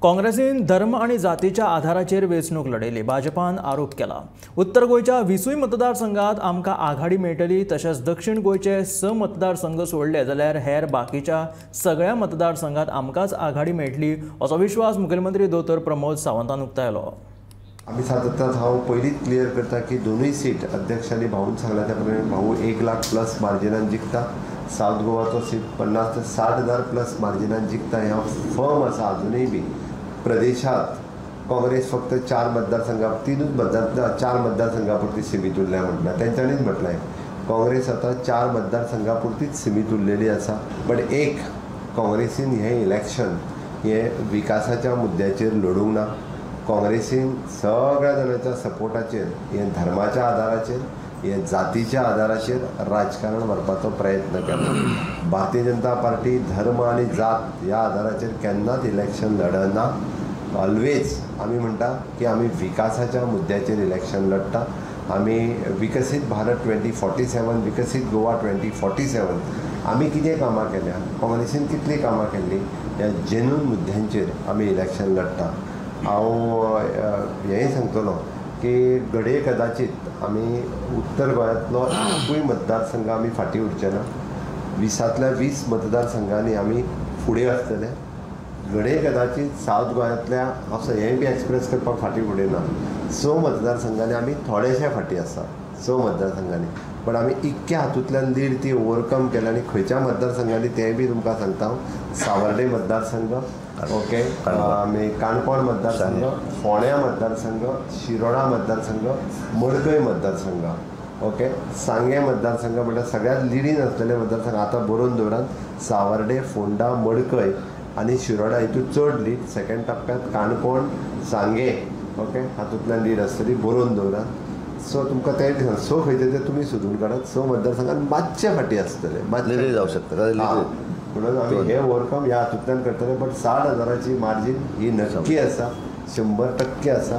काँग्रेसीन धर्म आनी जातीच्या आधाराचेर वेंचणूक लढयली, भाजपान आरोप केला। उत्तर गोंयच्या 20 मतदारसंघात आमकां आघाडी मेळटली, तशेंच दक्षिण गोंयचे 6 मतदारसंघ सोडले जाल्यार हेर बाकीच्या सगळ्या मतदारसंघात आमकांच आघाडी मेळटली असो विश्वास मुखेलमंत्री दोतोर प्रमोद सावंतान उक्तायलो। आमी सातत्यान हांव पयलींच क्लियर करता की दोनूय सीट अध्यक्ष आनी भाऊन सांगला त्या प्रमाणे भाऊ 1 लाख प्लस मार्जिनान जिखता, सावथ गोवाचो सीट 50 ते 60 हजार प्लस मार्जिनान जिखता हें हांव फर्म आसा। अजुनूय बी प्रदेशांत काँग्रेस फक्त 4 मतदारसंघा 3 4 मतदारसंघा पुरती सीमित उरल्या म्हटल्यार तेंच्यांनीच म्हटलें काँग्रेस आतां 4 मतदारसंघा पुरतीच सीमित उरलेली आसा। बट एक काँग्रेसीन हें इलेक्शन हें विकासाच्या मुद्द्याचेर लढूंक ना, काँग्रेसीन सगळ्या जाणांच्या सपोर्टाचेर हें धर्माच्या आदाराचेर हे जातीच्या आदाराचेर राजकारण व्हरपाचो प्रयत्न केला। भारतीय जनता पार्टी धर्म आनी जात ह्या आदाराचेर केन्नाच इलेक्शन लढना। ऑलवेज आमी म्हणटा की आमी विकासाच्या मुद्द्याचेर इलेक्शन लढटा। आमी विकसीत भारत 2047, विकसीत गोवा 2047 आमी कितें कामां केल्या, काँग्रेसीन कितलीं कामां केल्लीं ह्या जेन्यून मुद्द्यांचेर आमी इलेक्शन लढटा। हांव हेंय सांगतलो की घडये कदाचित आमी उत्तर गोंयांतलो एकूय मतदारसंघ आमी फाटीं उरचे ना, 20 20 मतदारसंघांनी आमी फुडें आसतले। घडये कदाचित सावथ गोंयांतल्या हांव हेंय बी एक्सप्रेस करपाक फाटीं फुडें ना, 6 मतदारसंघांनी आमी थोडेशे फाटीं आसा, 6 मतदारसंघांनी, पण आमी इतक्या हातूंतल्यान लीड ती ओवरकम केल्या आनी खंयच्या मतदारसंघांनी तें बी तुमकां सांगता हांव। सावर्डे मतदारसंघ, ओके, आमी काणकोण मतदारसंघ, फोंड्या मतदारसंघ, शिरोडा मतदारसंघ, मडकय मतदारसंघ, ओके, सांगें मतदारसंघ म्हळ्यार सगळ्यांत लिडीन आसलेले मतदारसंघ आतां बरोवन दवरात। सावर्डे, फोंडा, मडकय आनी शिरोडा हितून चड लीड, सेकंड टप्प्यांत काणकोण, सांगें, ओके, हातूंतल्यान लीड आसतली, बरोवन दवरात। सो तुमकां तें 6 खंयचे ते तुमी सोदून काडात। 6 मतदारसंघात मातशे फाटीं आसतले, मातशे जावं शकता, म्हणून आमी हे ओवरकम ह्या हातूंतल्यान करतले। बट 60 हजाराची मार्जीन ही नक्की आसा, 100% आसा।